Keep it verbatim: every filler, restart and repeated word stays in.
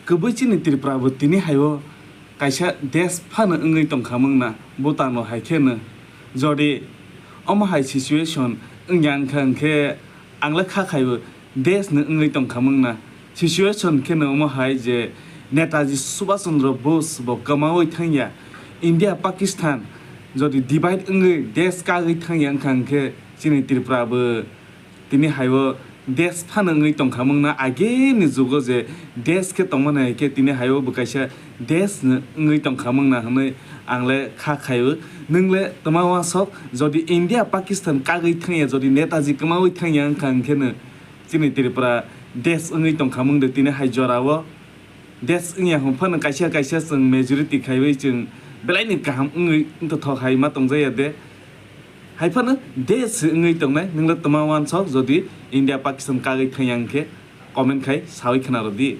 Kwbwi chini Tripura bo tini hai o kaisa desh phano wngwi tongkha mung na, Bhutan no hai khe no. Jodi omo hai situation wngya wngkha hwnkhe ang le kha khai o desh no wngwi tongkha mung na. Situation khe no omo hai je Netaji Subhash Chandra Bose bo kwmawi thangya, India Pakistan jodi divide wngwi desh kagwi thangya wngkha hwnkhe chini Tripura bo tini hai o desh phano wngwi tongkha mung na, ageni jugo je desh khe tongmani hai khe tini hai o bo kaisa desh no wngwi tongkha mung na hwnwi ang le kha khai o. Nwng le twma uansok, jodi India Pakistan kagwi thangya, jodi Netaji kwmawi thangya wngkha hwnkhe no chini Tripura desh wngwi tongkha mung de tini hai jora o. Desh wngya hwn phano kaisa kaisa chwng majority khaiwi chwng belaini kaham wngwi wngthothok hai ma tongjakya de. Hai phano desh wngwi tongnai, nwng le twma uansok, jodi India Pakistan kagwi thangya hwnkhe comment khai sawi khna rw di.